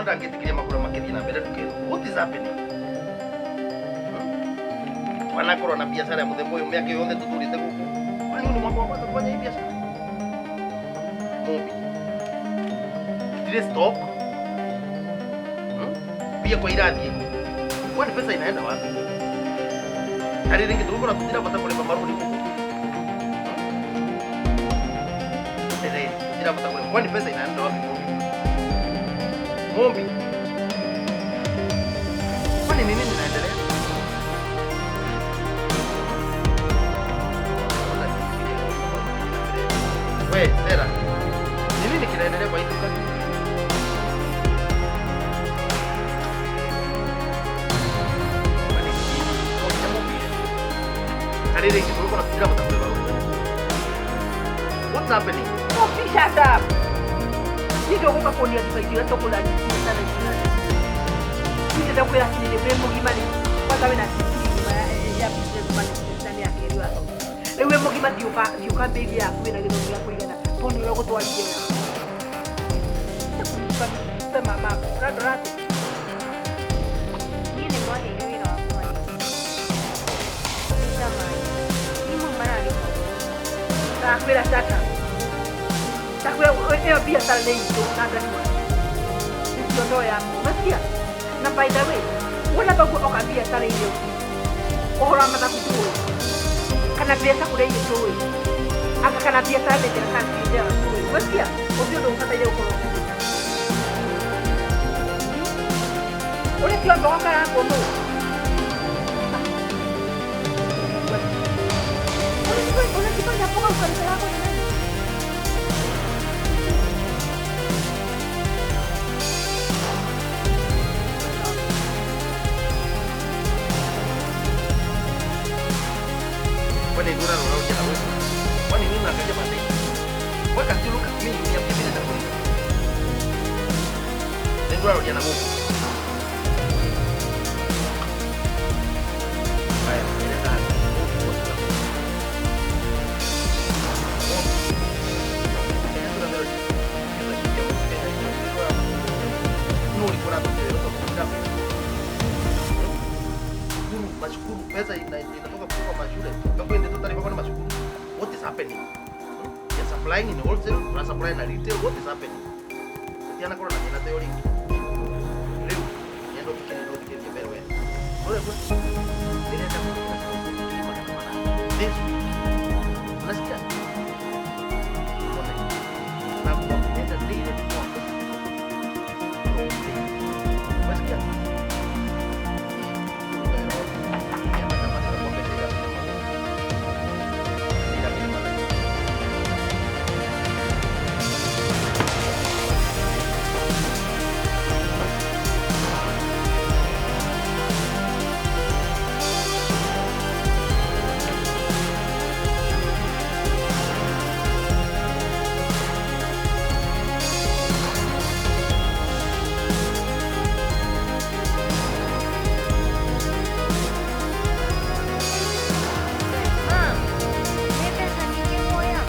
Mwana ndangĩtĩkĩria magũra makĩthiĩ na mbere nduka ĩno. What is happening? Wanakorwo na biacara ya mũthemba ũyũ mĩaka yothe tũtũrĩte gũkũ. Kwani huu ni mwaka wa kwanza kufanya hii biashara? Mumbi. Ile stock. Pia kwa irathiĩ kũ? Kwani pesa inaenda wapi? Harĩ rĩngĩ tũgũkora tũtirabata kũrĩma marũni gũkũ. Rĩrĩ, tũtirabata kũrĩma. Kwani pesa inaenda wapi Mumbi? Mumbi. Kwani ni nini inaendelea? We, Stella. Ni nini kinaendelea kwa hii duka? Kwani ni nini? Oh, Mumbi. Harĩ rĩngĩ tũgũkora tũtirabata kũrĩma rũni. What's happening? Mumbi, shut up. Niĩ ndũgũka kũnia advice ũrĩa tũkũranĩtie sana sana. Niĩ ndakwĩra atĩrĩrĩ, wĩ mũgima rĩ, kwanza wĩna degree ng'ima ya business management na nĩ ya kerĩ ũrathoma. Rĩu wĩ mũgima thiĩ ũkambĩrĩrie yaku wĩna gĩthomo gĩa kũigana, tondũ nĩ ũrĩa ũgũtwarithia. Mama, ũrandora atĩa? Niĩ nĩ mwaheire wĩra wa kũmanĩra. Maita manyu. Niĩ mau mararĩ Ndakwĩra shut up. Ndakwĩra ĩyo biacara nĩ itũ na Ngai waku. Icio no yaku. Unasikia? Na by the way, wona thoguo oka biacara-inĩ ũhoro wa mathabu ndũĩ, kana mbeca kũrĩa irĩ ndũĩ, anga kana biacara nĩ njega kana ti njega ndũĩ. Unasikia? Ũcio ũndũ ũbataire gũkorwo ũkĩmenya. Ũrĩa ti wamba wakarangwo nũ? Unajifanya mboga ukanisa yako ni nani? Kwani ndura unaoja na wewe? Kwani nini unaangalia pande hii? Why can't you look at me? Niambie vile nitakuuliza. Ndura unaoja na wewe. Haya, eleza hapa. What's happening? Mashukuru pesa inatoka kutoka mashule. Kwa ndio taarifa kwa mashukuru. What is happening? You are supplying in wholesale, you are supplying in retail. What is happening? Tiana kora na thina tayo ringi. Riu, nendo kikene ndo kikene mbere we. Ore kwa. Ndirenda kuona magana mana. This week. Unasikia? Na kwa nenda daily kwa. Unasikia? Mom, nĩ mbeca nyingĩ muoya.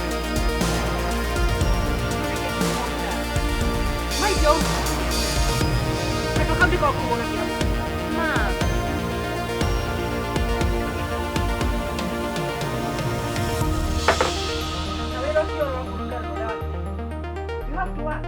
Mind your own. Kando kwa kuona kila mtu. Mom. Na wĩra ũcio ũrakũruta na ũrĩa wagĩrĩire. You have to work.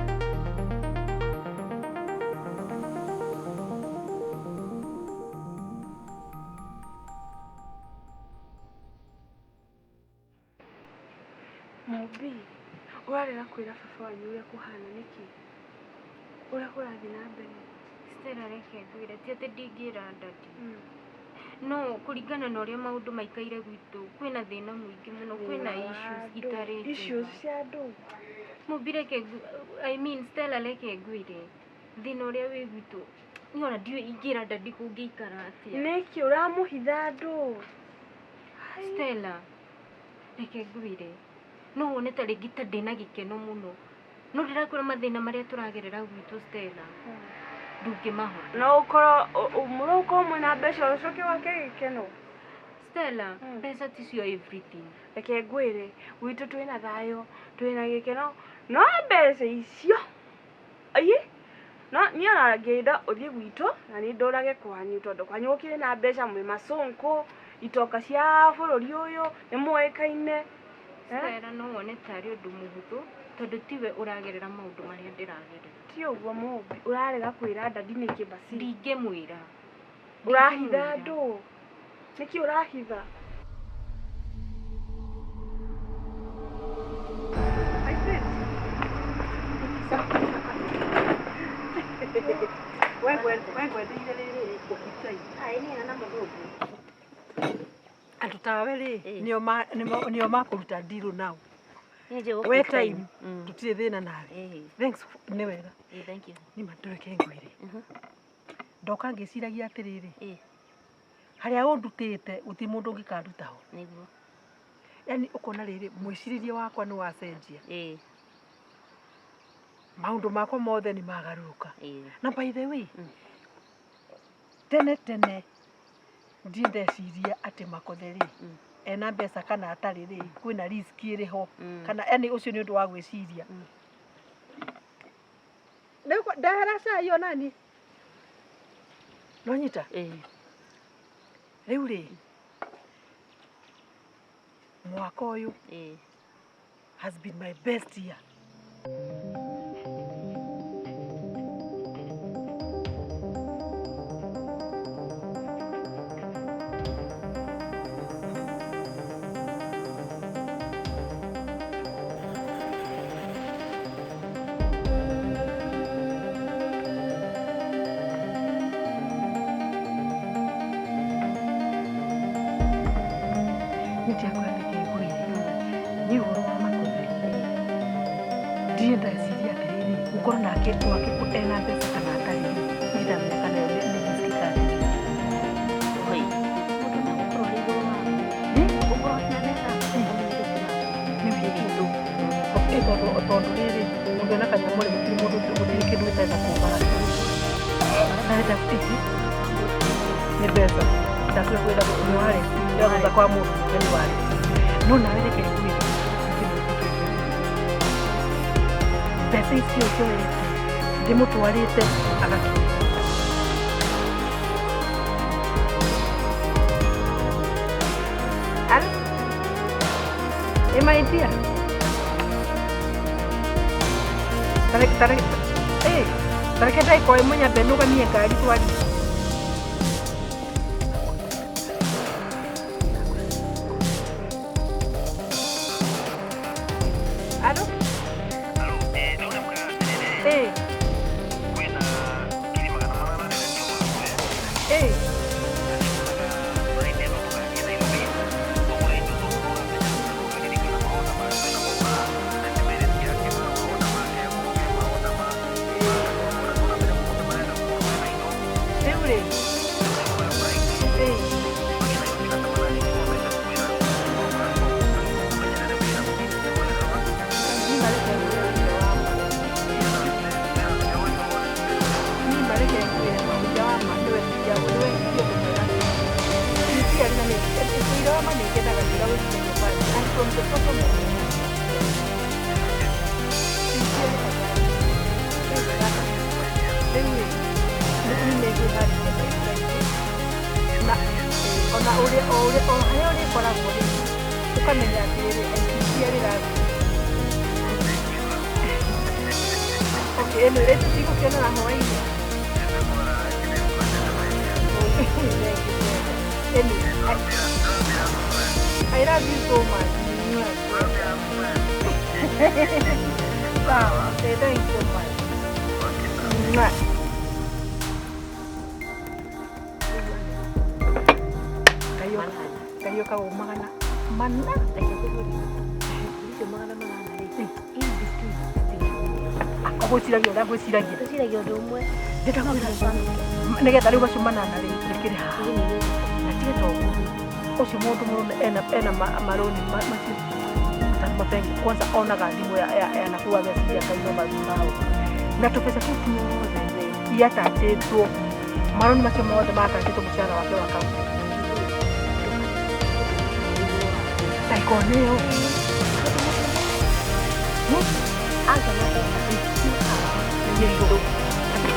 Mumbi, ũrarega kwĩra baba wanyu ũrĩa kũhana nĩkĩ? Ũrĩa kũrathiĩ na mbere? Stella reke ngwĩre ti atĩ ndingĩra daddy. No kũringana na ũrĩa maũndũ maikaire gwitũ kwĩna thĩna mũingĩ mũno, kwĩna issues itarĩ njega. Issues cia andũ. Mumbi reke I mean Stella reke ngwĩre thĩna ũrĩa wĩ gwitũ niĩ ona ndiũĩ ingĩra daddy kũngĩikara atĩa. Nĩkĩ ũramũhitha andũ? Stella reke ngwĩre no wone ta rĩngĩ ta ndĩna gĩkeno mũno no ndĩrakwĩra mathĩna marĩa tũragerera gwitũ Stella ndũngĩmahota. No ũkorwo mũrũkorwo mwĩna mbeca ũcoke wake gĩkeno. Stella mbeca ticio everything. Reke ngwĩre gwitũ twĩna thayũ twĩna gĩkeno no mbeca icio aye No niĩ ona ngĩenda ũthiĩ gwitũ na niĩ ndũrage kwanyu tondũ kwanyu gũkĩrĩ na mbeca mwĩ macũnkũ itoka cia bũrũri ũyũ nĩ mũĩkaine. Stella no wone tarĩ ũndũ mũhũthũ tondũ tiwe ũragerera maũndũ marĩa ndĩragerera. Ti ũguo Mũmbi, ũrarega kwĩra dadi nĩkĩ basi? Ndingĩmwĩra. Ũrahitha andũ. Nĩkĩ ũrahitha? Wengwendeire rĩrĩ ũkitai. Andũ tawe rĩ nĩo makũruta deal now. We time tũtirĩ thĩna nawe. Thanks nĩ wega. Thank you. Nĩ ma ndũreke ngwĩre. Ndoka ngĩciragia atĩrĩrĩ. Harĩa ũndutĩte gũtirĩ mũndũ ũngĩkanduta ho. Nĩguo. Yaani ũkona rĩrĩ mwĩcirĩrie wakwa nĩ wacenjia. Maũndũ makwa mothe nĩ magarũrũka. Na by the way, tene tene ndirĩ ndeciria atĩ Makothe rĩ ena mbeca kana atarĩ rĩ kwĩna risk ĩrĩ ho kana yani ũcio nĩ ũndũ wa gwĩciria. Rĩu ndehera cai onani. Nonyita? Rĩu rĩ mwaka ũyũ has been my best year. Ndirĩ ndeciria atĩrĩrĩ gũkorwo nake gwake ena mbeca kana atarĩ rĩ ndirĩ ndamenya kana ĩyo nĩ risk kana Oi. Mũndũ nĩ gũkorwo arĩ igũrũ waku. Gũkorwo ena mbeca nĩ wĩkĩtwo. Tondũ tondũ rĩrĩ mũndũ ena kanyamũ rĩ gũtirĩ mũndũ gũtirĩ kĩndũ gĩtarenda kuma ndarenda nĩ mbeca ndakwĩra nĩ warĩ thutha kwa mũndũ nĩ warĩ no nawe reke ngwĩre mbeca icio njoete ndĩmũtwarĩte agakinya. Alo? Ĩ my dear. Tareke ndagĩka o ĩmwe nyambe nũgamie ngari twarie. Alo? Okay, ĩno ĩrĩ tũtigũkĩonana hwaĩ-inĩ. Anyway, I love you so much. Sawa, thank you so much. Kayo ka magana mana Icio magana manana rĩ in between agwĩciragia ũrĩa ngwĩciragia twĩciragia ũndũ ũmwe nĩgetha rĩu macio manana rĩ rĩkĩrĩ haha na tiga to ũguo ũcio mũndũ mũrũme ena marũni macio mabengi kwanza onaga thimũ ya nakuu ageciria Ngai no mathiĩ mao na tũbeca tũu tuothe iatachĩtwo marũni macio mothe matachĩtwo mũcara wake wa kaunti ndagĩka ĩyo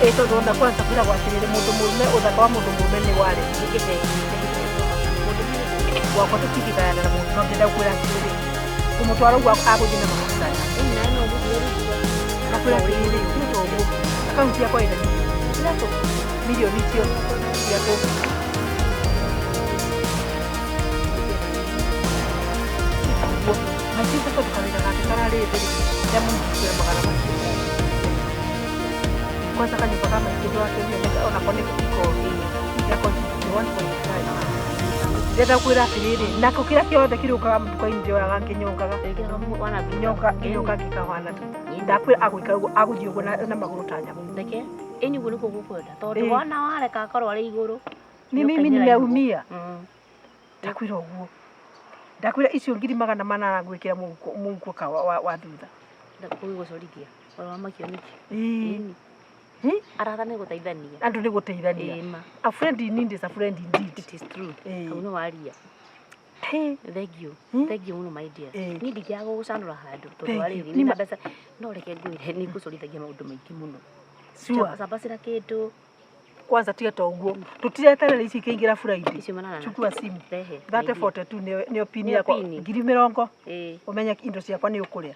Ĩ tondũ ona kwanza kwĩragwo atĩrĩrĩ, mũndũ mũrũme, ũthaka wa mũndũ mũrũme nĩ warĩ Nĩ kĩheo, nĩ kĩheo. Mũndũ mũrũme. Gwakwa tũtingĩgayana na mũndũ, no ndĩrenda gũkwĩra atĩrĩrĩ, kũmũtwara ũguo agũthiĩ na magũrũ. Ĩni nawe no ũmũthiĩ rungu. Ndakwĩra atĩrĩrĩ, tiga ta ũguo, akaunti yakwa ĩna milioni 3. Milioni icio 3. Ũguo maitĩte tondũ kawĩra gake kararĩ thĩ rĩ, ndamũnyitĩra magana macio. Kwanza kanyũmba ka maitũ ndwakenio onako nĩ iko gako 1.5. Ndĩrenda kwĩra atĩrĩrĩ, nako kĩrĩa kĩothe kĩrĩũkaga mũtuka-inĩ ndĩoyaga ngĩnyongaga. Wĩkĩraga wana tuta. Nyonga ngĩnyonga ngĩkawana tuta. Ndakwĩra agũikara ũguo, agũthiĩ ũguo na magũrũ ta nyamũ. Reke ĩni ũguo nĩguo gũkwenda tondũ Ĩĩ. wona wareka akorwo arĩ igũrũ. Ni mimi nĩũkainĩra igũrũ. nimeumia. Ndakwĩra ũguo, ndakwĩra icio 800,000 ngwĩkĩra mũhuko, mũhuko ka wa thutha. Gũgũcorithia oro wamakio nĩkĩ? Ĩĩ. Ĩni. Hi? Arata nĩ gũteithania. Andũ nĩ gũteithania. Ĩĩ ma. A friend in need is a friend indeed. It is true. Ĩĩ. Hau nĩ waria. Hey. Thank you. Hmm? Thank you mũno, my dear. Ĩĩ. Niĩ ndingĩaga gũgũcanũra handũ tondũ Thank wa you. rĩrĩ Nĩ nĩ na mbeca, no reke ngwĩre nĩ ngũcorithagia maũndũ maingĩ mũno. Sure. Cabacĩra kĩndũ. Kwanza tiga ta ũguo, tũtireterera ici ikĩingĩra Friday. Icio manana. Chukua simu. Rehe. 30 42 nĩyo pin Nĩyo yakwa. pini. 20,000. Ĩĩ. Ũmenye indo ciakwa nĩ ũkũrĩa.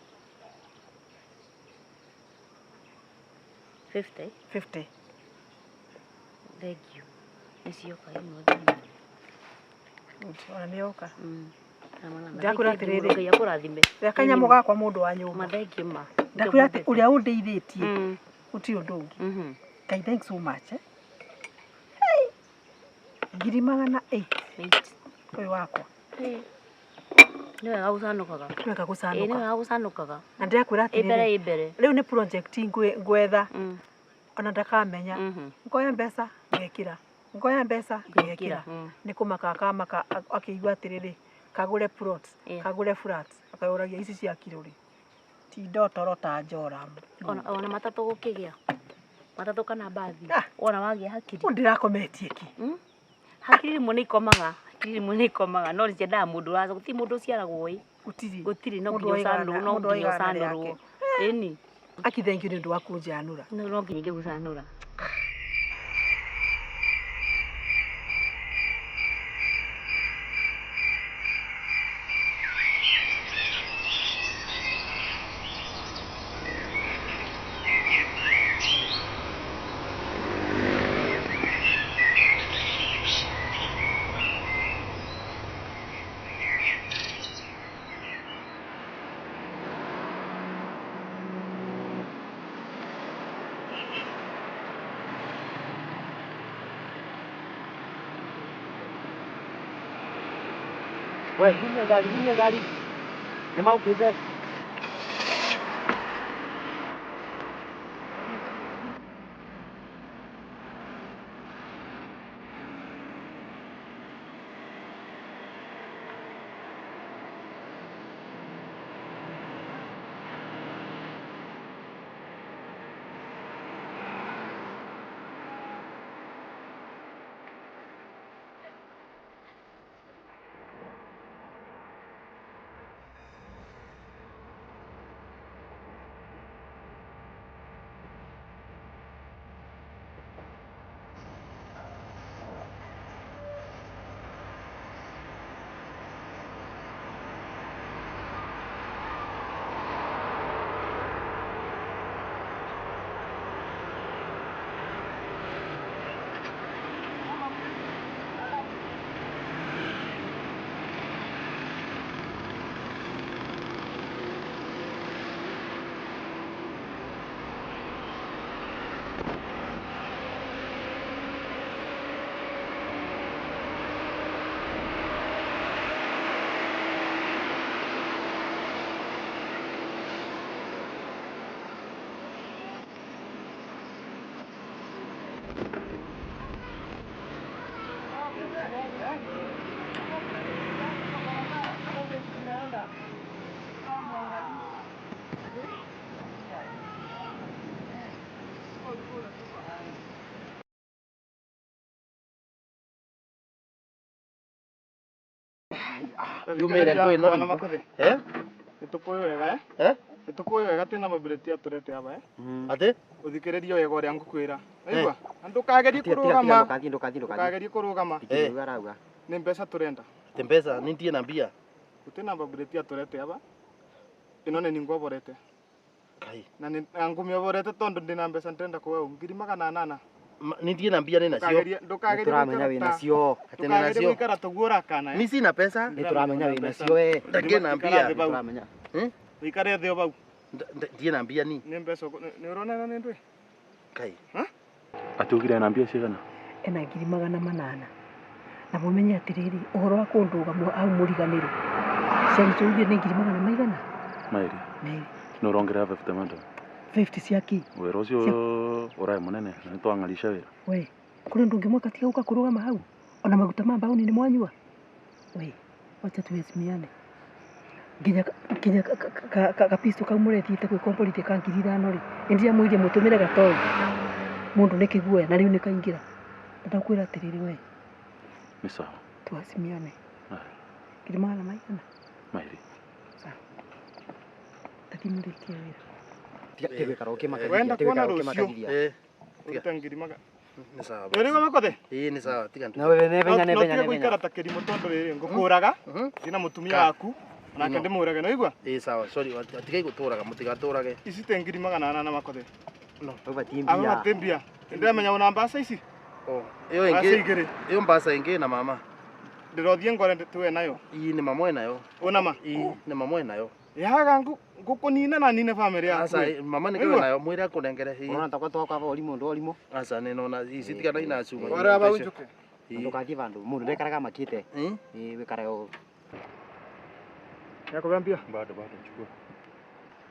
50. 50. Thank you. Nĩ cioka imwe thimũ. Ona nĩ yoka. Manana. Ndakwĩra Thank you mũno, atĩrĩrĩ. Ngai akũrathime. Rĩa kanyamũ gakwa, mũndũ wa nyũmba. Ma thank you ma. Ndakwĩra atĩ ũrĩa ũndeithĩtie gũtirĩ ũndũ ũngĩ. Ngai, thanks so much, eh? Hey. 800,000. 8. Ũyũ wakwa. Nĩ wega gũcanũkaga. Nĩ wega Ĩĩ, nĩ gũcanũka. wega gũcanũkaga. Na ndĩrakwĩra Ĩ mbere, atĩrĩrĩ, ĩ mbere. rĩu nĩ project ngwetha. Ona ndakamenya. Ngoya mbeca ngekĩra, ngoya mbeca ngekĩra. Nĩ kũmaka akamaka akĩigua atĩrĩrĩ, kagũre plot, kagũre flat, akayũragia ici cia kirũrĩ tinda ũtoro ta Joram. Ona matatũ gũkĩgĩa. Matatũ kana mbathi. Ah. Wona wagĩa hakiri. Ũ ndĩrakometie ki. Hakiri rĩmwe nĩ ikomaga. Hakiri rĩmwe nĩ ikomaga no nĩ ciendaga mũndũ ũraca. Gũtirĩ mũndũ ũciaragwo ĩ. Gũtirĩ. Gũtirĩ, no Mũndũ nginya ũcanũrwo, no mũndũ nginya wa igana ũcanũrwo. rĩake. Ĩni. Aki, thank you nĩ ũndũ wa kũnjanũra. No nginya ingĩgũcanũra. We, hinya gari, hinya gari. Nĩ maũkĩte. Yumĩre kwĩ no. Eh? Nĩtũkũĩ wega, eh? Eh? Nĩtũkũĩ wega twĩna mabireti atũrete aba Ate? Ũthikĩrĩrie wega ũrĩa ngũkwĩra. Waigua? Na ndũkagerie kũrũgama. Ndũkagerie kũrũgama. Nĩ mbeca tũrenda. Te mbeca nintie na mbia. Gũtirĩ na mabireti atũrete aba. Ĩno nĩ ningwaborete. Kai. Na nĩ ngũmĩoborete tondũ ndĩna mbeca ndĩrenda kũheo 800,000. Nintie na mbia nĩ nacio. Ndũkagerie Nĩtũramenya wĩ nacio. Ate nĩ nacio. Gũikara tũguo ũrakana. Ni sina pesa. Nĩtũramenya wĩ nacio we. Ndakĩ na mbia. Nĩtũramenya. Ũikare thĩ o bau. Ndiĩ na mbia ni. Nĩ mbeca nĩ ũrona nĩ ndwĩ? Kai. Atĩ ugire na mbia cigana? Ena 800,000. Na mũmenye atĩrĩrĩ, ũhoro wa kũndũga au mũriganĩro. Cianyu tũugire nĩ 200,000? Maĩrĩ. Merĩ. Nĩ ũrongerera 50 madam. 50 cia kĩ? Wĩra ũcio ũraĩ mũnene na nĩtwang'arisha wĩra. We, kũrĩ ũndũ ũngĩ mwaka tiga gũka kũrũgama hau? Ona maguta ma mbaũni nĩ mwanyua? We, wacha tuheshimiane. Nginya nginya kapisto kau mũrethiĩte gwĩkomborithia ka 5,000 rĩ, nĩndĩramwĩrire mũtũmĩre gatoĩ. Mũndũ nĩ kĩguoya na rĩu nĩ kaingĩra. Na ndakwĩra atĩrĩrĩ we. Nĩ sawa. Tuheshimiane. 200,000? Maĩrĩ. Sawa. Tathi mũrĩkie wĩra. Wenda kuona rũciũ. Ũrute 1,000. Nĩ sawa. Nĩ makothe? Ĩĩ nĩ sawa, tiga Na wewe nebenya No nebenya tige nebenya. gũikara ta kĩrimũ tondũ rĩrĩ ngũkũraga ndĩna mũtumia waku onake ndĩmũrage nĩwaigua? Ĩĩ sawa, sorry, tigai gũtũraga, mũtigatũrage. Ici te 800,000 makothe. No. Aba bati mbia. Ndĩramenya ona mbaca ici. Oh, ĩyo Mbaca ĩngĩ. igĩrĩ. Ĩyo mbaca ĩngĩ na mama. Ndĩrothiĩ ngore tuwe nayo. Ĩĩ nĩ mama nayo. Ũna ma? Ĩĩ nĩ mama nayo. Yaga ngũkũnina na nine family yaku. Aca mama nĩ kĩwe nayo mwĩre akũnengere. Ũrona takwa twakwa ũrimũ ndũ ũrimũ. Aca nĩ nona ici tigana ina cuma. Ora bau njuke. Ndũgathiĩ vandũ mũndũ ndekaraga makĩte. Ĩĩ wĩkare ũũ. Yakũbea mbia? Bado bado chukua.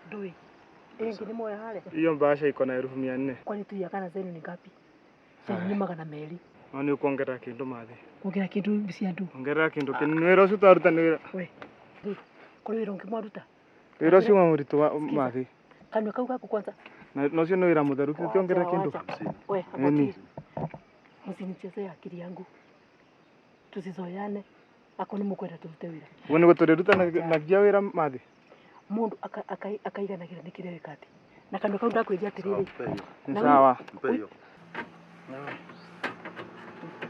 Ndũĩ. Ĩyo ĩngĩ nĩ moya harĩa. Hiyo mbaca iko na 400,000. Kwani tuiya kana zenu ni ngapi? Cenyu nĩ 200. No nĩ ũkuongerera kĩndũ mathi. Kuongerera kĩndũ cia andũ. Ongerera kĩndũ kĩnini wĩra ũcio twaruta nĩ wĩra. We. Kũrĩ wĩra ũngĩ mwaruta? Wĩra ũcio wa mũritũ wa mathi. Kanua kau gaku kwanza. Na ũcio nĩ wĩra mũtheru tiongerera kĩndũ. We, aboti. Msinichezee akili yangu. Tusizoeane. Ako nĩ mũkwenda tũrute wĩra. Ũguo nĩguo tũrĩruta nagia wĩra mathi. Mũndũ akaiganagĩra nĩ kĩrĩa wĩka atĩ. Na kanua kau ndakwĩria atĩrĩrĩ. Nĩ sawa.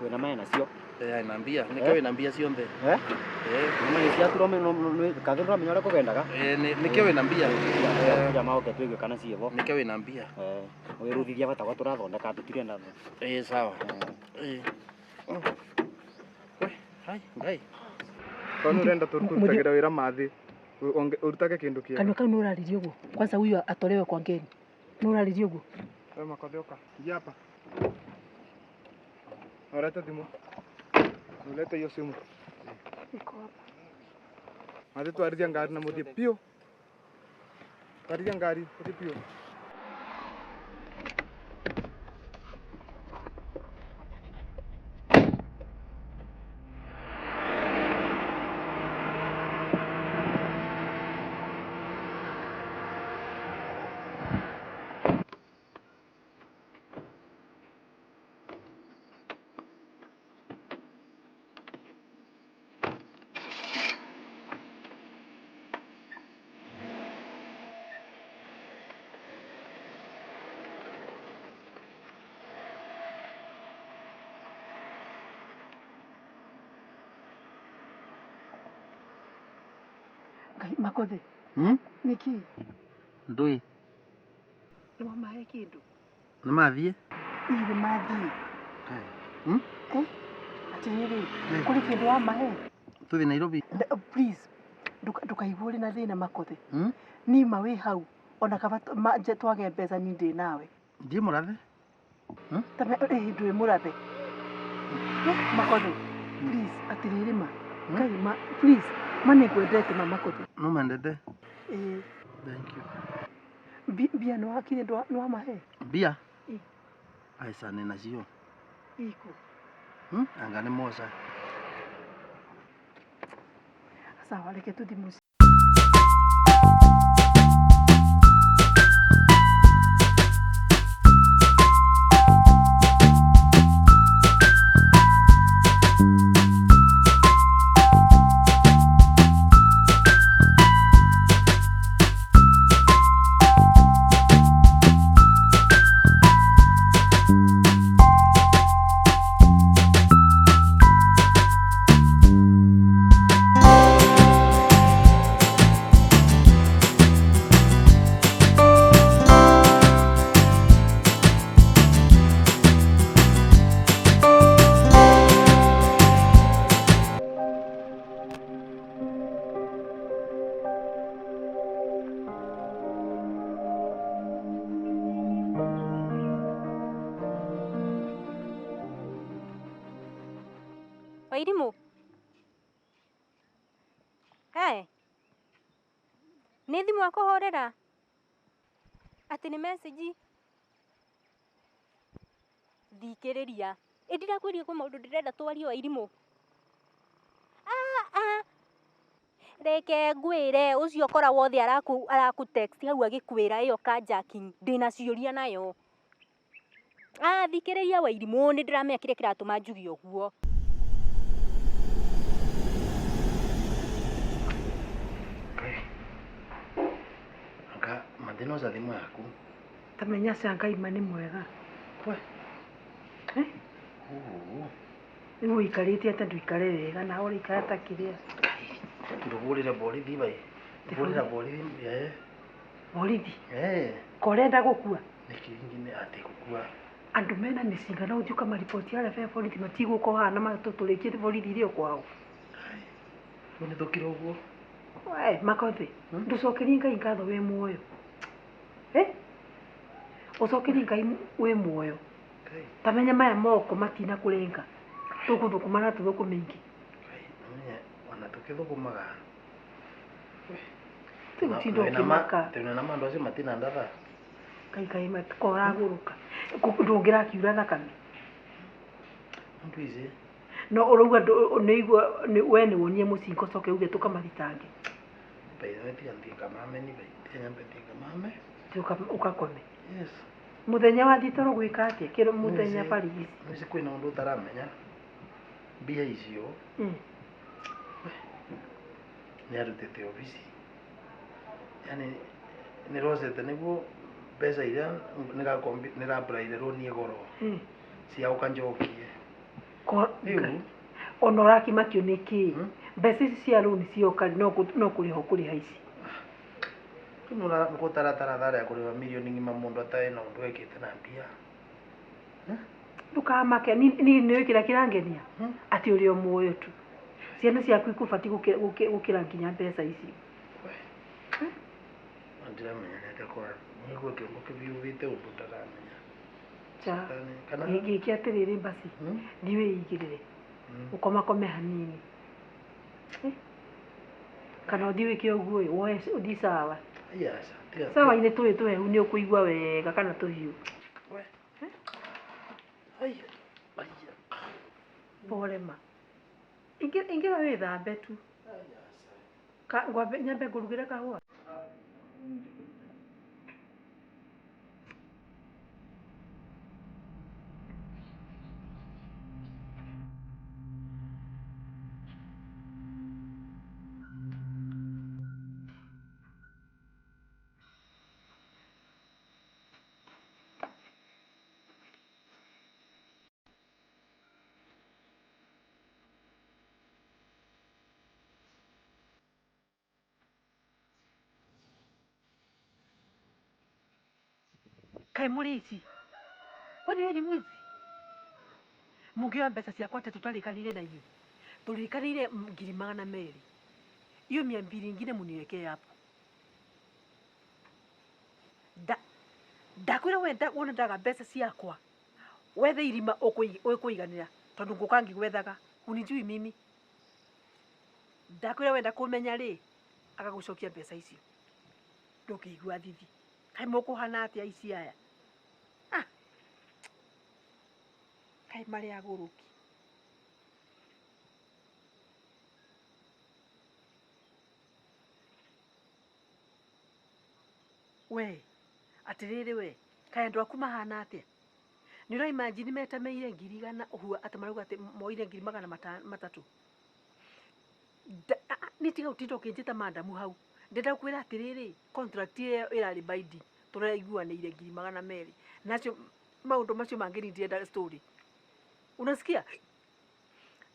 Wĩna maĩ nacio. Ena mbia, nĩkĩo wĩna mbia cionthe. Eh? Nĩ maĩ cia turome kathĩ ndũramenya ũrĩa kũgendaga. Nĩkĩo wĩna mbia. Jamaa oke twĩgue kana ciĩvo. Nĩkĩo wĩna mbia. Wĩrutithia bata tũrathondeka tũtirenda. Ĩĩ sawa. Ĩĩ. We, hai, ngai. Kwani ũrenda tũrutagĩra wĩra mathi ũrutage kĩndũ kĩega. Kanua kau nĩ ũraririe ũguo. Kwanza huyu atolewe kwa ngeni. Nĩ ũraririe ũguo. We makothe ũka. Ingia hapa. Ũrete thimũ. Ulete hiyo simu. Iko hapa. Mathi twarithia ngari na mũthiĩ piũ. Twarithia ngari mũthiĩ piũ. Makothe. Nĩkĩ? Ndũĩ. Nĩ wamahe kĩndũ? Nĩ mathiĩ? Ĩ nĩ mathiĩ. Atĩrĩrĩ, kũrĩ kĩndũ wamahe? Tũthiĩ Nairobi. Please, ndũkaigua ũrĩ na thĩna Makothe. Nima wĩ hau ona kaba twage mbeca ni ndĩ nawe. Ndiĩ mũrathe? Ndũĩ mũrathe. Makothe, please, atĩrĩrĩ ma. Ngai ma, please. Ma nĩngwendete ma Makothe. No mendete? Ĩĩ. Thank you. Mbia nĩ wakire nĩ wamahe? Mbia? Ĩĩ. Aca nĩ nacio. Ikũ. Anga nĩ moca. Sawa, reke tũthiĩ mũciĩ. Wairimu. Hey. Nĩ thimũ akũhũrĩra? Atĩ nĩ message? Thikĩrĩria. Ĩ ndirakwĩrire kwĩ maũndũ ndĩrenda twarie Wairimũ. Ah. Reke ngwĩre ũcio kora wothe araku text hau agĩkwĩra ĩyo carjacking ndĩna ciũria nayo. Ah, thikĩrĩria Wairimũ nĩ ndĩramenya kĩrĩa kĩratũma njuge ũguo. Anga mathĩna ũca thimũ yaku. Tamenya cia Ngai ma nĩ mwega. We. Eh? Rĩu ũikarĩte atĩa ndũikare wega na ũraikara ta kĩrĩa. Ndũhũrĩre borithi bai. Hũrĩra borithi eh. Borithi? Eh. Korenda gũkua? Nĩkĩ ingĩ atĩ gũkua? Andũ mena mĩcinga no ũthiĩ ũkamariboti harĩa be borithi matigũka haha na matũtũrĩkie borithi irĩ o kwao. Rĩu nĩ thũkire ũguo? We Makothi, ndũcokerie Ngai ngatho wĩ muoyo. Eh? Ũcokerie Ngai wĩ muoyo. Tamenya maya moko matina kũrenga. Tũgũthũkũma na tũthũkũme ingĩ. Namenye ona tũkĩthũkũmaga. Tũgũtinda ũkĩmaka. Twĩna na mandũ acio matina ndatha. Ngai Ngai matikoragũrũka. Ndũngĩrakiura thakame. Ndũ ici. No ũrauga nĩigua we nĩ wonie mũcinga ũcoke uge tũkamathitange. By the way tiga thiĩ ngamame ni bai. Tiga nyambe thiĩ ngamame. Thiĩ ũgakome. Yes. Mũthenya wathiĩ toro gwĩka atĩa? Kĩro mũthenya barigici. Nĩci kwĩna ũndũ ũtaramenya. Mbia icio. Nĩ arutĩte obici. Yaani nĩ rocete nĩguo mbeca iria nĩramburaire rũni goro. Cia ũkanjokie. Rĩu ona ũrakimakio nĩ kĩ? Mbeca ici cia rũni cioka no kũrĩha ũkũrĩha ici. Rĩu gũtaratara tharĩ ya kũrĩha mirioni ng'ima mũndũ atarĩ na ũndũ ekĩte na mbia. Ndũkamake niĩ nĩũĩ kĩrĩa kĩrangenia? Atĩ ũrĩ o muoyo tu. Ciana ciaku ikũbatiĩ gũkĩra nginya mbeca icio. Ndiramenya nĩ atĩa kwa nĩguo kĩongo kĩbiũbĩte ũndũ ndaramenya. Cha. Gĩkĩ atĩrĩrĩ basi. Thiĩ wĩigĩrĩre. Ũkomakome hanini. Kana ũthiĩ wĩke ũguo ĩ, woe ũthiĩ sawa. Sawa-inĩ tũĩ tũhehu nĩ ũkũigua wega kana tũhiũ. Pole ma. Ingĩra wĩthambe tu. Nyambe ngũrugĩre kahũa. Kaĩ mũrĩ ici? Kwani wewe ni mwizi? Mũngĩoya mbeca ciakwa atĩa tũtarĩkanĩire na inyuĩ? Tũrĩkanĩire 200,000. Hiyo 200 ingine muniwekee hapo. Ndakwĩra we wona ndaga mbeca ciakwa. Wethe irima ũkũiganĩra tondũ ngũka ngĩgwethaga. Unijui mimi. Ndakwĩra wenda kũmenya rĩ, agagũcokia mbeca icio. Ndũngĩigua thithi. Kaĩ mũkũhana atĩa ici aya? Ah. Kaĩ marĩ agũrũki. We, atĩrĩrĩ we, kaĩ andũ aku mahana atĩa? Nĩ ũra imagine metameire 100,000 ũguo atĩ marauga atĩ moire 300,000. Nĩ tiga ũtinda ũkĩnjĩta mandamu hau. Ndĩrenda gũkwĩra atĩrĩrĩ, contract ĩyo ĩrarĩ binding. Tũraiguanĩire 200,000. Nacio maũndũ macio mangĩ ni ndirenda story. Unasikia?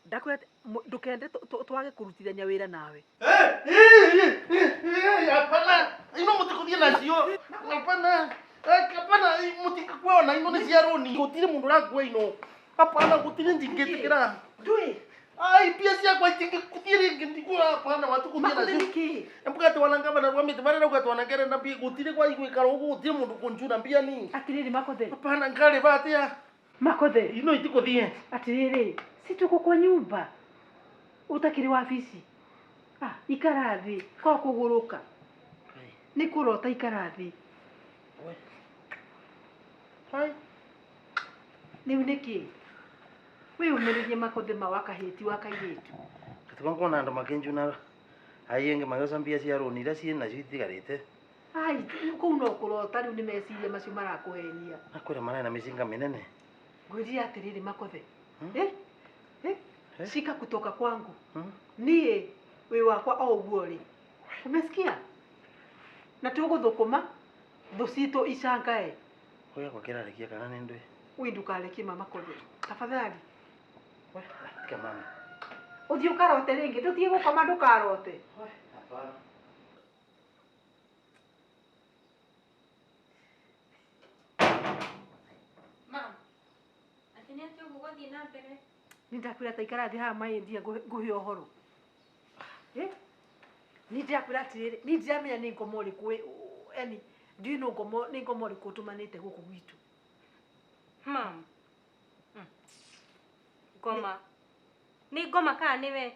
Ndakwĩra ndũkende twage kũrutithania wĩra nawe. Hapana, ino mũtikũthiĩ nacio. Hapana. Hapana, mũtingĩkua ona ino nĩ cia rũni. Gũtirĩ mũndũ ũrakua ino. Hapana, gũtirĩ ndingĩtĩkĩra. Ndũĩ. Ai, mbia ciakwa itingĩthiĩ rĩngĩ ndikuoya. Hapana, matikũthiĩ nacio. Mbugate wanangavana rwa mĩtĩ marĩa rauga twanangere na mbia gũtirĩ kwa igwĩkara ũguo gũtirĩ mũndũ kũnjura mbia ni. Atĩrĩrĩ Makothe. Hapana, ngarĩba atĩa? Makothe. Ino itikũthiĩ. Atĩrĩrĩ, si tuko kwa nyumba. Utakiri wabici. Ah, ikara thĩ kwa kũgũrũka. Nĩ kũrota ikara thĩ. Hai. Rĩu nĩkĩ? Wĩyũmĩrĩrie makothe ma wakahĩti wa kairĩtu. Gatuka nkona andu makinjuna aiyenge magioca mbia cia rũni iria ciĩ nacio itigarĩte. Ai, kũu no kũrota rĩu nĩ meciria macio marakũhenia. Nakwĩra mararĩ na mĩcinga mĩnene. Ngwĩrire atĩrĩrĩ makothe. Eh? Eh? Shika kutoka kwangu. Niĩ wĩ wakwa o ũguo rĩ. Umesikia? Na tũgũthũkũma thũ citũ icangae. Ũrĩa kwa kĩrarekia kana nĩ ndũĩ? Ui ndukarekie mama kothe. Tafadhali. Tiga mami. Ũthiĩ ũkarote rĩngĩ, ndũthiĩ gũkoma ndũkarote. Hapana. Mam, atĩ nĩ atĩa ũguo gwathiĩ na mbere? Nĩ ndakwĩra ta ikara thĩ haha maĩndia ngũhe ũhoro. Eh? Nĩ ndakwĩra atĩrĩrĩ, nĩ ndiramenya nĩ ngoma ũrĩkũ yani ndiũĩ no ngoma nĩ ngoma ũrĩkũ ũtũmanĩte gũkũ gwitũ. Mam. Ngoma. Nĩ ngoma kana nĩwe?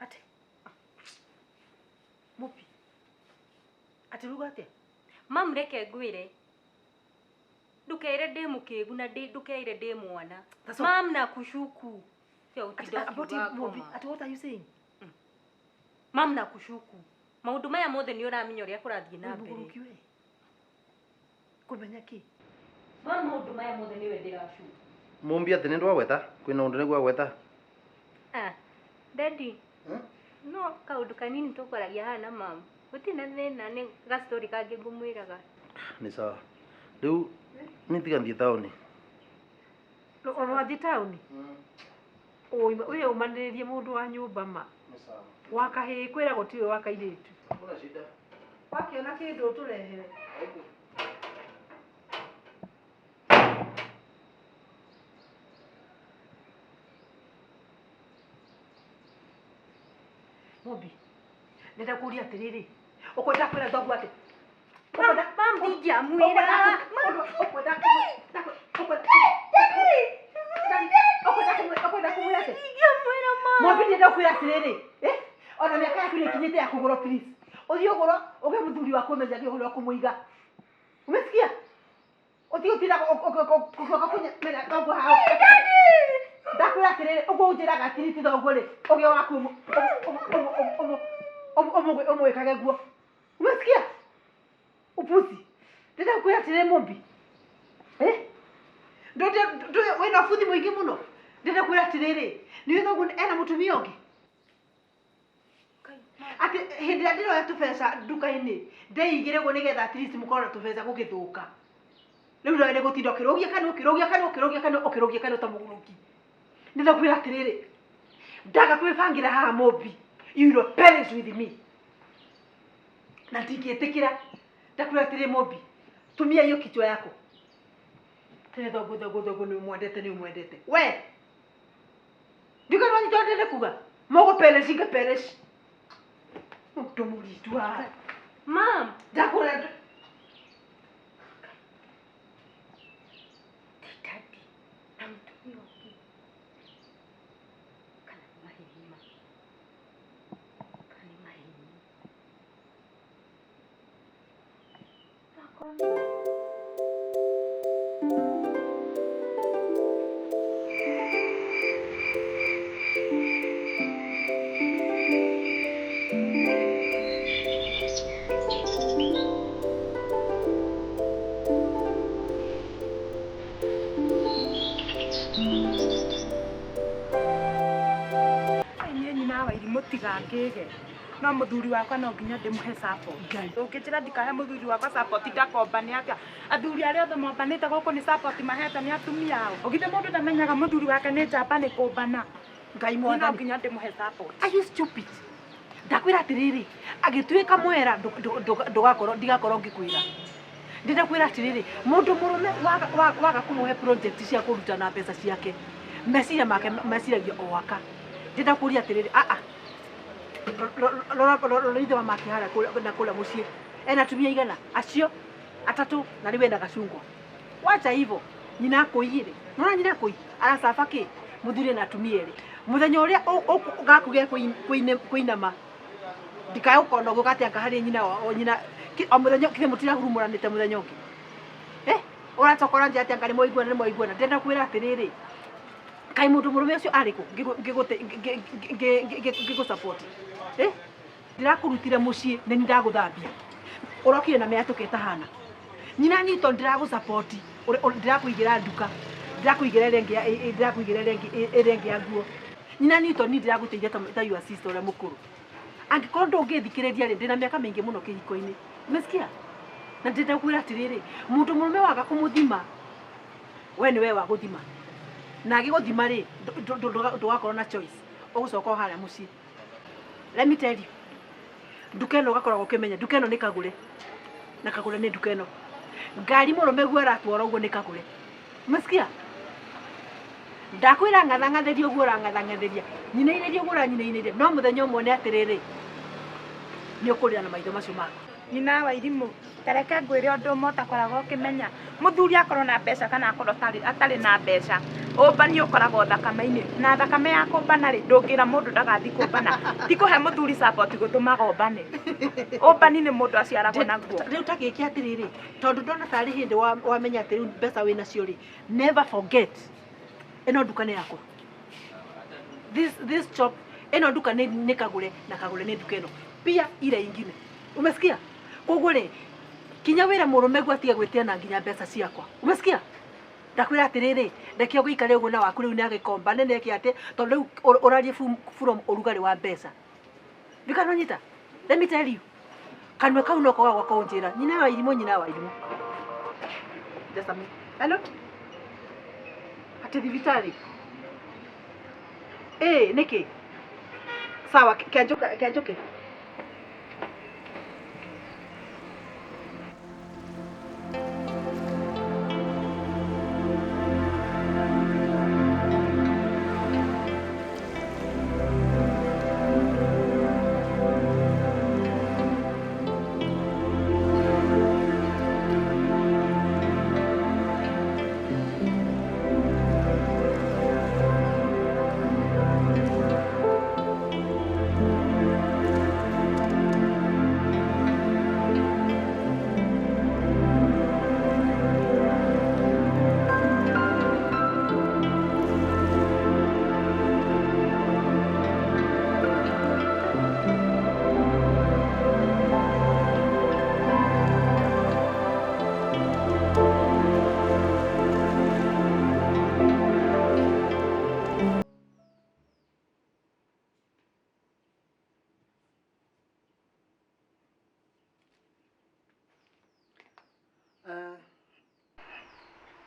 Atĩ. Mũpi. Atĩ ruga atĩa? Mam, reke ngwĩre. Ndũkeire ndĩ mũkĩgu na ndũkeire ndĩ mwana. Mam, na kushuku. Sio ũtinda ũkiuga ngoma. Atĩ what are you saying? Mam, na kushuku. Maũndũ maya mothe nĩ ũramenya ũrĩa kũrathiĩ na mbere. Mũgũrũki we. Kũmenya kĩ? Mam, maũndũ maya mothe nĩwe ndĩracuku. Mumbi atĩ nĩ ndwagweta? Kwĩna ũndũ nĩguo agweta? Ah, Daddy. No kaũndũ kanini tũkwaragia haha na mam. Gũtirĩ na thĩna nĩ gastori kangĩ ngũmwĩraga. Nĩ sawa. Rĩu nĩ tiga thiĩ taũni. Ũrathiĩ taũni? Ũyũ ũmanĩrĩrie mũndũ wa nyũmba ma. Nĩ sawa. Wa kahĩĩ kwĩra gũtirĩ wa kairĩtu. Hakuna shida. Wakĩona kĩndũ ũtũrehere. Mũmbi, ndĩrenda kũũria atĩrĩrĩ, ũkwenda kwĩra thoguo atĩ? Mam, ndingĩamwĩra. Ũkwenda kũmwĩra atĩ? Ndingĩamwĩra mam. Mũmbi, ndĩrenda kwĩra atĩrĩrĩ, ona mĩaka yaku nĩ ĩkinyĩte ya kũgũrwo please. Ũthiĩ ũgũrwo ũgĩe mũthuri waku ũmenyagie ũrĩa ũkũmũiga. Umesikia? Ũtige gũtinda ũgĩũka kũmenya thoguo haha. Ndakwĩra atĩrĩrĩ, ũguo ũnjĩraga atĩrĩrĩ ti thoguo rĩ, ũgĩe waku ũmwĩkage guo. Umesikia? Upuzi. Ndĩrenda kwĩra atĩrĩrĩ Mũmbi. Wĩna ũbuthi mũingĩ mũno. Ndĩrenda kwĩra atĩrĩrĩ, nĩũĩ thoguo ena mũtumia ũngĩ? Atĩ hĩndĩ ĩrĩa ndĩroya tũbeca nduka-inĩ, ndeigĩre ũguo nĩgetha at least mũkorwo na tũbeca gũgĩthũka. Rĩu nawe nĩ gũtinda ũkĩrũgia kanua, ũkĩrũgia kanua, ũkĩrũgia kanua, ũkĩrũgia kanua ta mũgũrũki. Ndĩrenda kwĩra atĩrĩrĩ, ndaga kwĩbangĩra haha Mũmbi, you will perish with me. Na ndingĩtĩkĩra. Ndakwĩra atĩrĩ Mũmbi, tumia hiyo kichwa yako. Tene thoguo thoguo thoguo nĩ ũmwendete nĩ ũmwendete. We! Ndiũĩ kana wanyita ũrĩa ndĩrenda kuga? Mũgũ perish ngĩ perish. Mũndũ mũritũ haha. Mam! Ndakwĩra Ti daddy na mũtumia ũngĩ. Kana nĩ maheni ma. Kana nĩ maheni. Mũtigangĩge no mũthuri wakwa no nginya ndĩmũhe support. Ũngĩnjĩra ndikahe mũthuri wakwa support ndakombane atĩa? Athuri arĩa othe mombanĩte gũkũ nĩ support mahete nĩ atumia ao. Ũgithĩ mũndũ ndamenyaga mũthuri wake nĩ njamba nĩ kũmbana. Ngai No mwathani. nginya ndĩmũhe support. Are you stupid? Ndakwĩra atĩrĩrĩ, agĩtuĩka mwera ndũgakorwo ndigakorwo ngĩkwĩra. Ndĩrenda kwĩra atĩrĩrĩ, mũndũ mũrũme waga kũmũhe project cia kũruta na mbeca ciake, meciria make meciragia o aka. Ndĩrenda kũria atĩrĩrĩ, a rora ithe wa make harĩa na kũrĩa mũciĩ. Ena atumia igana, acio atatũ na rĩu ena gacungwa. Wacha hivyo, nyina akũiyire. Nona nyina akũi, aracaba kĩ? Muthuri na atumia eri. Muthenya uria gaku ge kuinama. Ndikae gukona uguo gati anga hari nyina o nyina o muthenya kithe mutirahurumuranite muthenya ungi. Uracokora nje ati anga ni moiguana ni moiguana. Ndenda kwira atiriri. Kai mundu murume ucio ari ku ngigu support. Ndirakurutire mucii ni ndaguthambia. Urokire na miatuka itahana. Nyina Newton ndiragu support. Ndirakuigira nduka. Ndirakuigira rengi ndirakuigira rengi rengi ya nguo. Nyina Newton ni ndiraguteithia ta your sister uria mukuru. Angikorwo ndungithikiriria ri ndina miaka mingi muno kihiko-ini. Umesikia? Na ndenda kwira atiriri, mundu murume waga kumuthima we ni we wa guthima. Na agiguthima ri ndugakorwo na choice. Ugucoka o haria mucii. Let me tell you. Nduka ĩno ũgakoragwo ũkĩmenya nduka ĩno nĩ kagũre. Na kagũre nĩ nduka ĩno. Ngari mũrũme guo aratwara ũguo nĩ kagũre. Umesikia? Ndakwĩra ng'athang'athĩria ũguo ũrang'athang'athĩria. Nyinainĩria ũguo ũranyinainĩria. No mũthenya ũmwe nĩ atĩrĩrĩ, nĩ ũkũrĩra na maitho macio maku. Nyina wa irimũ, tareke ngwĩre ũndũ ũmwe ũtakoragwo ũkĩmenya. Mũthuri akorwo na mbeca kana akorwo atarĩ na mbeca, ũmbani ũkoragwo thakame-inĩ. Na thakame ya kũmbana rĩ, ndũngĩra mũndũ ndagathiĩ kũmbana. Ti kũhe mũthuri support gũtũmaga ũmbane. Ũmbani nĩ mũndũ aciaragwo naguo. Rĩu ta gĩke atĩrĩrĩ, tondũ ndona tarĩ hĩndĩ wamenya atĩ rĩu mbeca wĩna cio rĩ, never forget ĩno nduka nĩ yakwa. This shop ĩno nduka nĩ kagũre na kagũre nĩ nduka ĩno. Pia ile ingine. Umesikia? Koguo rĩ, kinya wĩra mũrũme guo atige gwĩtia na nginya mbeca ciakwa. Umesikia? Ndakwĩra atĩrĩrĩ, reke ũgĩikare ũguo na waku rĩu nĩ agĩkomba nĩ nĩeke atĩ tondũ rĩu ũrarie from ũrugarĩ wa mbeca. Ndikanonyita. Let me tell you. Kanua kau no koga gwaka ũnjĩra. Nyina wa irimũ, nyina wa irimũ. Just a minute. Hello? Ati thibitarĩ? Nĩkĩ? Sawa, kĩanjũke.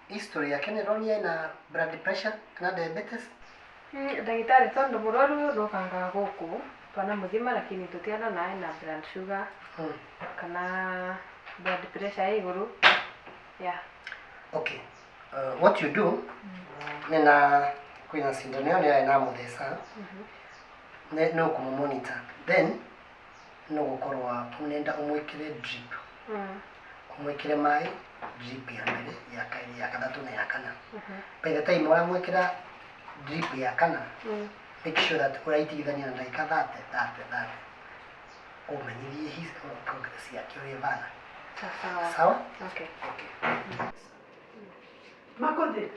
History yake nĩ ĩronania ĩna blood pressure kana diabetes. Ndagĩtarĩ tondũ mũrwaru ũyũ ndokangaga gũkũ twanamuthima lakini tũtiarona ena blood sugar kana blood pressure ya igũrũ. Yeah. Okay. What you do nina kwĩna sindano ĩyo nĩ ĩnamutheca no kũmũ-monitor then no gũkorwo ũnenda ũmwĩkĩre drip. Ũmwĩkĩre maĩ drip ya mbere ya kairi ya gathatu na ya kana. By the time ũramwĩkĩra drip ya kana, make sure that ũraitigithania na ndagĩka 30 30 30. Ũmenyithie his progress yake ũrĩa ĩbana. Sawa? Okay. Okay. Makothe.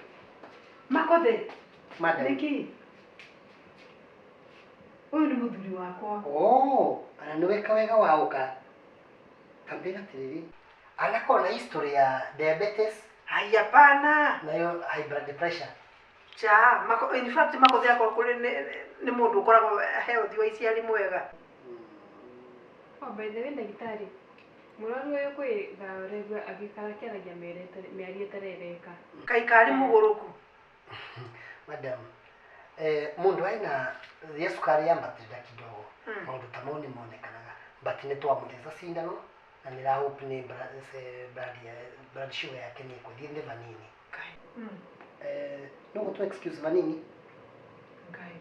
Makothe. Madam. Nĩkĩ? Ũyũ nĩ mũthuri wakwa. Oh, ana nĩweka wega waũka. Tambĩra atĩrĩrĩ. Anakorwo na history ya diabetes. Ai, hapana. Nayo high blood pressure. Cha, mako in fact Makothe akorwo kũrĩ nĩ mũndũ ũkoragwo healthy wa ici arĩ mwega. Oh, by the way ndagĩtarĩ, mũrwaru ũyũ kwĩ thaa ũraigua agĩikara akĩaragia mĩario ĩtarereka. Kaikarĩ mũgũrũku. Madam, mundu aina ya sukari yambatĩrĩra kidogo. Maũndũ ta mau nĩ monekanaga. But nĩ twamũtheca cindano na nĩ hope nĩ blood sugar yake nĩ ĩkũthiĩ thĩ vanini. No gũtũ excuse vanini. Ngai.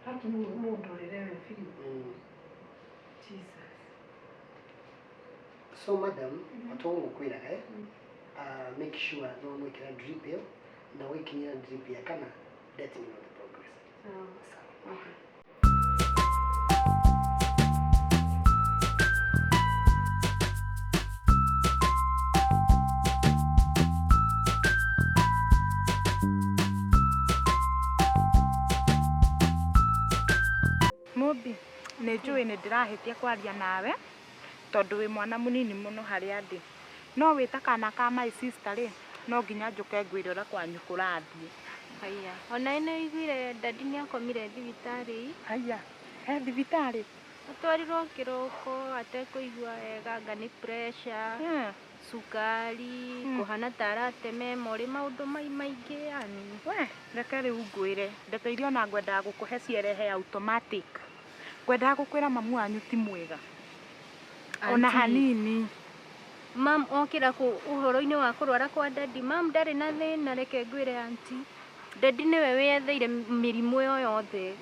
Haki mũndũ ũrĩrewe biũ. Jesus. So madam, watu ngũkwĩraga make sure no mwĩkĩra drip ĩyo na wĩkinyĩra drip ya kana let me know the progress. Sawa. Mobi, nĩ njũĩ nĩ ndĩrahĩtia kwaria nawe tondũ wĩ mwana mũnini mũno harĩa ndĩ. No wĩ ta kana ka my sister rĩ, no nginya njũke ngwĩre ũrĩa kwanyu kũrathiĩ. Haya, ona nĩ ũiguire dadi nĩ akomire thibitarĩ. Haya, he thibitarĩ? Atwarirwo kĩroko atekũigua wega, anga nĩ pressure, cukari, kũhana ta arateme morĩ, maũndũ mai maingĩ yani. We, reke rĩu ngwĩre, ndeto iria ona ngwendaga gũkũhe cierehe automatic. Ngwendaga gũkwĩra mamu wanyu ti mwega. Ona hanini. Mam okĩra ũhoro-inĩ wa kũrwara kwa dadi, mam ndarĩ na thĩna, reke ngwĩre aunty. Dadi nĩwe wĩyetheire mĩrimũ ĩyo yothe.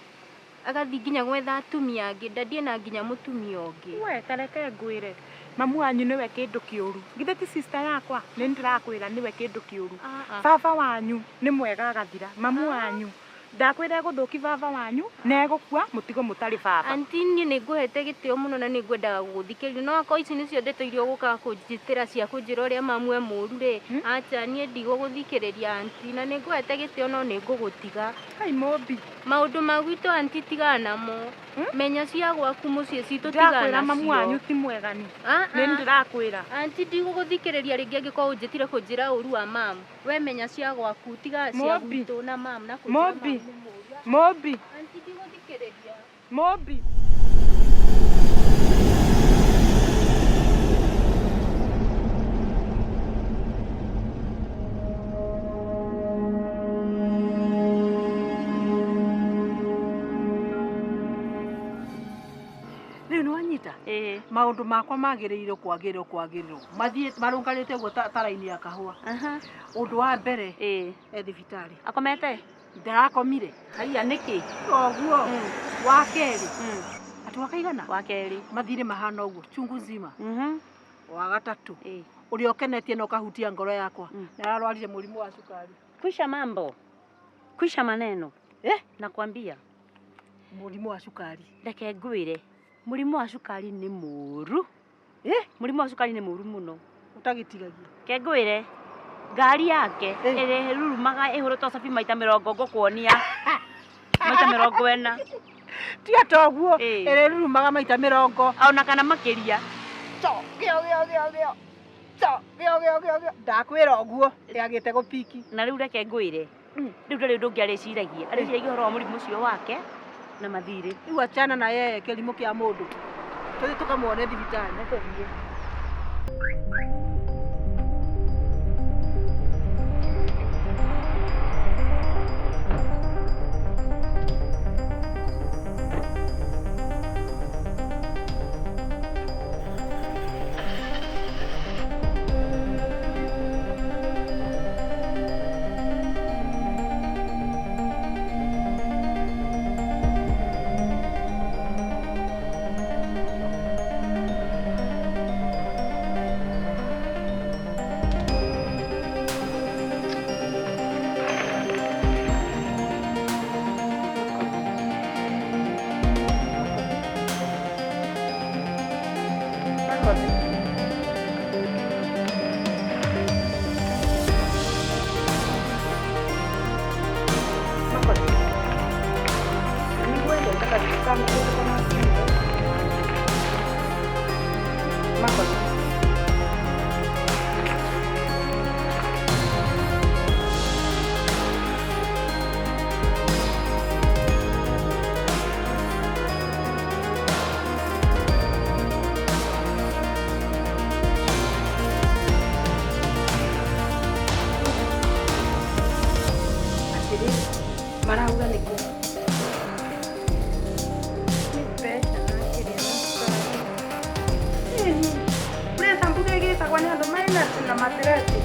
Agathiĩ nginya gwetha atumia angĩ, dadi ena nginya mũtumia ũngĩ. We, ta reke ngwĩre, mamu wanyu nĩwe kĩndũ kĩũru. Githĩ ti sister yakwa? Nĩ ndĩrakwĩra nĩwe kĩndũ kĩũru. Baba wanyu nĩ mwega agathira. Mamu wanyu ndakwĩra egũthũki baba wanyu na egũkua mũtigo mũtarĩ baba. Aunty niĩ nĩ ngũhete gĩtĩo mũno na nĩ ngwendaga gũgũthikĩrĩria, no akorwo ici nĩcio ndeto iria ũgũkaga kũnjĩtĩra cia kũnjĩra ũrĩa mamu e mũũru rĩ, acha niĩ ndigũgũthikĩrĩria aunty, na nĩ ngũhete gĩtĩo no nĩ ngũgũtiga. Hai Mobi. Maũndũ ma gwitũ aunty tigana namo. Menya cia gwaku mũciĩ citũ tigana Ndĩrakwĩra mamu nacio. wanyu ti mwega ni. Nĩ ndĩrakwĩra. Aunty ndigũgũthikĩrĩria rĩngĩ angĩkorwo ũnjĩtire kũnjĩra ũru wa mamu. We menya cia gwaku, tiga cia gwitũ na mamu na kũnjĩra Mobi. mamu nĩ mũũru. Mobi. Aunty ndigũthikĩrĩria. Mobi. Rĩu nĩ wanyita? Maũndũ makwa magĩrĩirwo kwagĩrĩrwo kwagĩrĩrwo. Mathiĩ marũngarĩte ũguo ta raini ya kahũa. Ũndũ wa mbere, e thibitarĩ. Akomete? Ndarakomire. Haiya nĩkĩ? Oguo. Wa kerĩ. Atĩ wa kaigana? Wa kerĩ. Mathirĩ mahana ũguo, chungu nzima. Wa gatatũ. Ũrĩa ũkenetie na ũkahutia ngoro yakwa. Nĩ ararwarire mũrimũ wa cukari. Kwisha mambo. Kwisha maneno. Nakwambia. Mũrimũ wa cukari. Reke ngwĩre. Mũrimũ wa cukari nĩ mũũru. Mũrimũ wa cukari nĩ mũũru mũno. Ũtagĩtigagia. Ke ngwĩre, ngari yake ĩrĩrurumaga ĩhũrĩtwo cabi maita mĩrongo ngũkuonia. Maita 40. Tiga toguo, ĩrĩrurumaga maita 40. Ona kana makĩria. To, gĩo gĩo gĩo gĩo. To, gĩo gĩo gĩo gĩo. Ndakwĩra ũguo, yagĩte gũpiki. Na rĩu reke ngwĩre, rĩu ndarĩ ũndũ ũngĩ arĩciragia. Arĩciragia ũhoro wa mũrimũ ũcio wake na mathirĩ. Rĩu achana na yeye kĩrimũ kĩa mũndũ. Tũthiĩ tũkamuone thibitarĩ. Nĩtũthiĩ. Marauga nĩkũ? Nĩ mbeca na kĩrĩa na cukari. Presa mbuga ĩgĩtagwo nĩ andũ mena na matireti.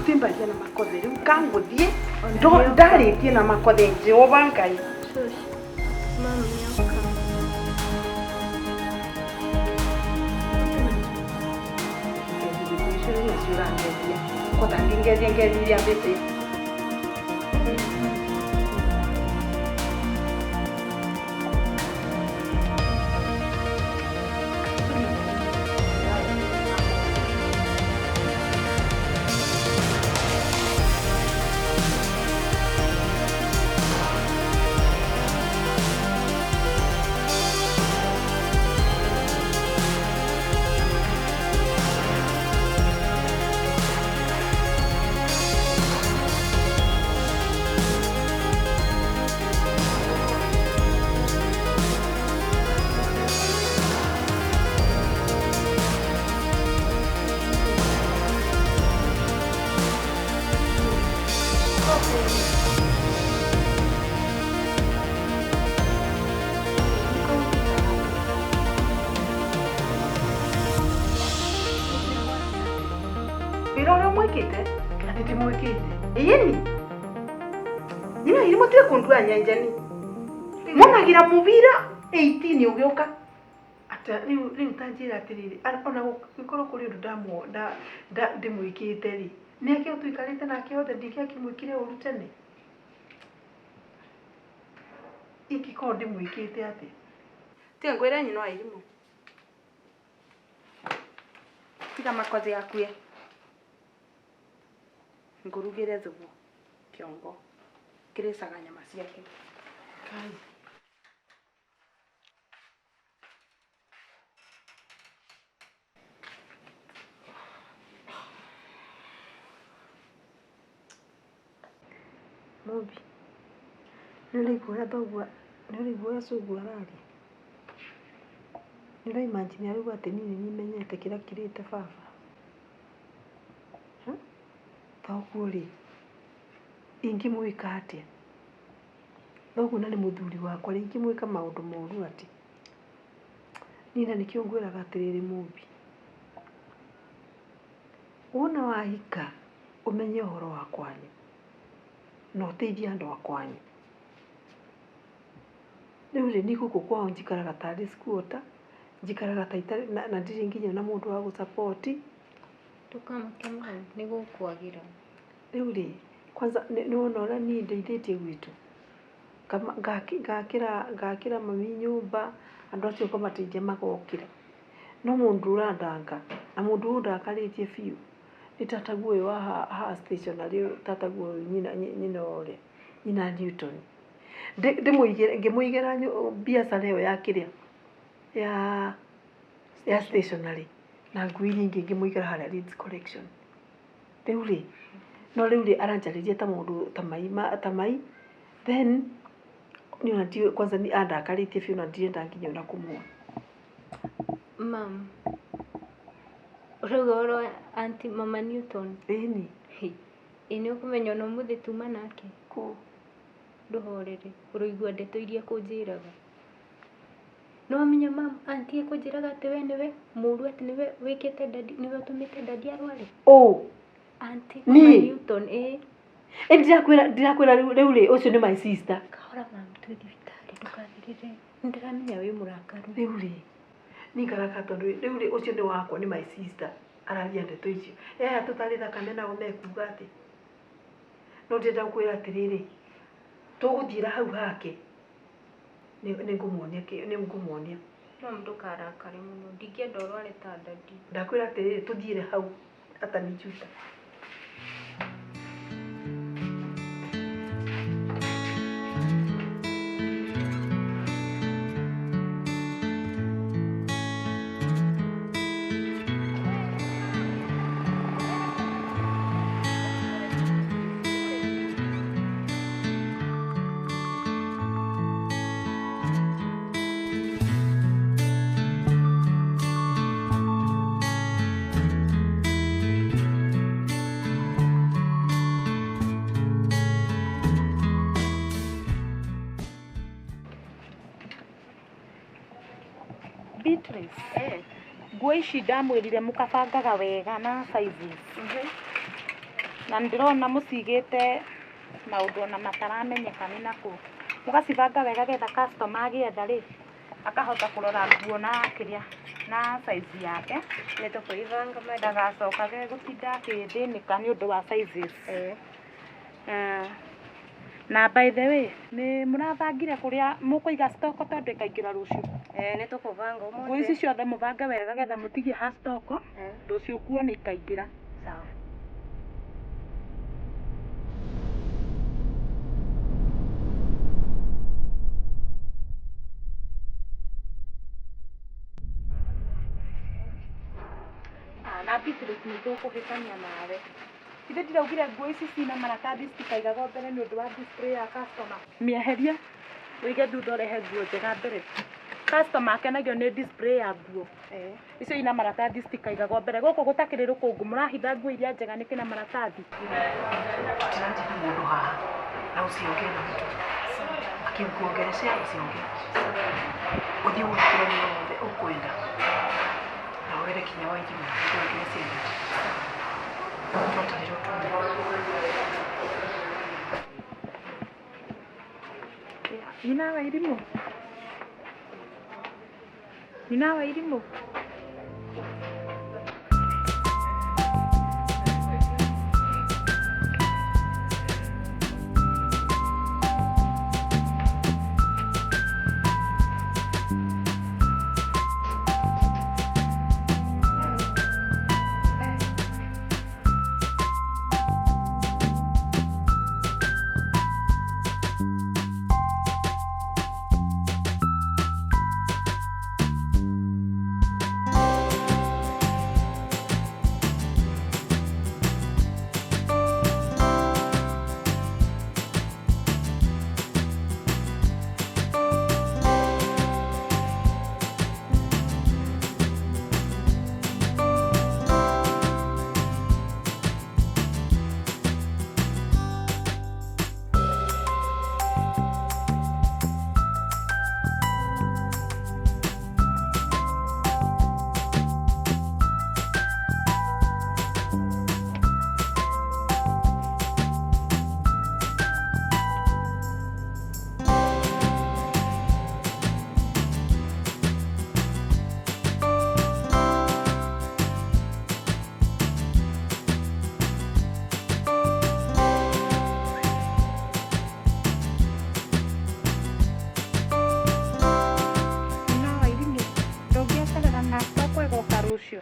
Twimbaria na makothe riu kanguthie ndaritie na makothe Jehova Ngai. Shush. Mami yoka. Nyanjani munagira mubira 18 ugioka ata riu tanjira atiriri ona gukorwo kuri undu ndamu nda ndimwikite ri ni akio tuikarite nake othe ndingĩakĩmwĩkire ũru tene ingĩkorwo ndimwĩkĩte atĩa tiga ngwĩre nyina wa irimũ tiga makothi yakue ngurugire thubu kĩongo kĩrĩcaga nyama ciake. Kai. Mobi. Nĩũraigua ũrĩa thoguo, nĩũraigua ũrĩa cũguo araria? Nĩũra imagine arauga atĩ niĩ nĩniĩ menyete kĩrĩa kĩrĩte baba? Thoguo rĩ, ingĩmwĩka atĩa? Thoguo na nĩ mũthuri wakwa rĩ, ingĩmwĩka maũndũ moru atĩa? Niĩ na nĩkĩo ngwĩraga atĩrĩrĩ Mũmbi, wona wahika ũmenye ũhoro wa kwanyu na ũteithie andũ a kwanyu. Rĩu rĩ, niĩ gũkũ kwao njikaraga tarĩ squatter, njikaraga ta itarĩ na ndirĩ nginya na mũndũ wa gũcapoti. Ndũkamake mami, nĩ gũkwagĩra. Rĩu rĩ, kwanza nĩwona ũrĩa niĩ ndeithĩtie gwitũ, ngakĩra mami nyũmba, andũ acio ngamateithia magokĩra. No mũndũ ũrandanga na mũndũ ũyũ ũndakarĩtie biũ nĩ tataguo ũyũ wa haha stationery tataguo ũyũ nyina ũrĩa, nyina Newton. Ngĩmũigĩra biacara ĩyo ya kĩrĩa ya stationery na nguo iria ingĩ ngĩmũigĩra harĩa Leeds Collection. Rĩu rĩ, no rĩu rĩ aranjarĩria ta mũndũ ta mai then niĩ ona ndiũĩ kwanza nĩ andakarĩtie biũ na ndirenda nginya ona kũmuona. Mam, ũrauga ũhoro wa aunty mama Newton? Ĩni. Ĩ nĩ ũkũmenya ona ũmũthĩ tuma nake? Kũ? Ndũhorere, ũroigua ndeto iria ekũnjĩraga. No wamenya mam, aunty ekũnjĩraga atĩ we nĩwe mũũru atĩ nĩwe wĩkĩte daddy, nĩwe ũtũmĩte daddy arware? Ũ? Aunty mama Newton, ĩ. Ĩ ndirakwĩra rĩu rĩ ũcio nĩ my sister. Kahora mam, twĩ thibitarĩ ndũkanĩrĩre. Nĩndĩramenya wĩ mũrakaru. Rĩu rĩ, niĩ ngaraka tondũ rĩu rĩ ũcio nĩ wakwa nĩ my sister araria ndeto icio. Aya tũtarĩ thakame nao mekuga atĩ. No ndĩrenda gũkwĩra atĩrĩrĩ, tũgũthiĩra hau hake nĩngũmuonia. Mam, ndũkarakare mũno, ndingĩenda ũrware ta daddy. Ndakwĩra atĩrĩrĩ, tũthiĩre hau atanijuta. Na ndĩrona mũcigĩte maũndũ ona mataramenyeka nĩ nakũ. Mũgacibanga wega getha customer agĩetha rĩ akahota kũrora nguo na kĩrĩa na size yake. Nĩ tũkũibanga madam. Ndagacokage gũtinda akĩthĩnĩka nĩ ũndũ wa sizes. Na by the way, nĩ mũrabangire kũrĩa mũkũiga stock tondũ ĩkaingĩra rũciũ? Nĩ tũkũbanga ũmũthĩ. Nguo ici ciothe mũbange wega getha mũtigie ha stock, rũciũ nguo nĩ ikaingĩra. Sawa. Na Beatrice nĩ tũkũhĩtania nawe. Ithe ndiraugire nguo ici cina maratathi citikaigagwo mbere nĩ ũndũ wa display ya customer. Mĩeherie ũige thutha ũrehe nguo njega mbere. Customer akenagio nĩ display ya nguo. Icio ina maratathi citikaigagwo mbere. Gũkũ gũtakĩrĩ rũkũngũ mũrahitha nguo iria njega nĩkĩ na maratathi? Tũtiranjĩra mũndũ haha na usiongee na mtu. Akikuongeleshea usiongee. Ũthiĩ ũgũre kĩrĩa gĩothe ũkwenda. Na wĩre kinya Wairimu kĩrĩa kĩrĩa ciendete. Twatarĩrwo tume. Nyina wa Irimũ. Nyina wa Irimũ. Rũciũ.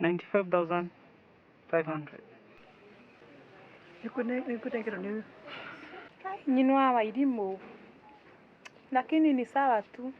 $95,500. Nĩngũnengerwo nĩ ũyũ. Nyina wa Wairimu. Lakini ni sawa tu.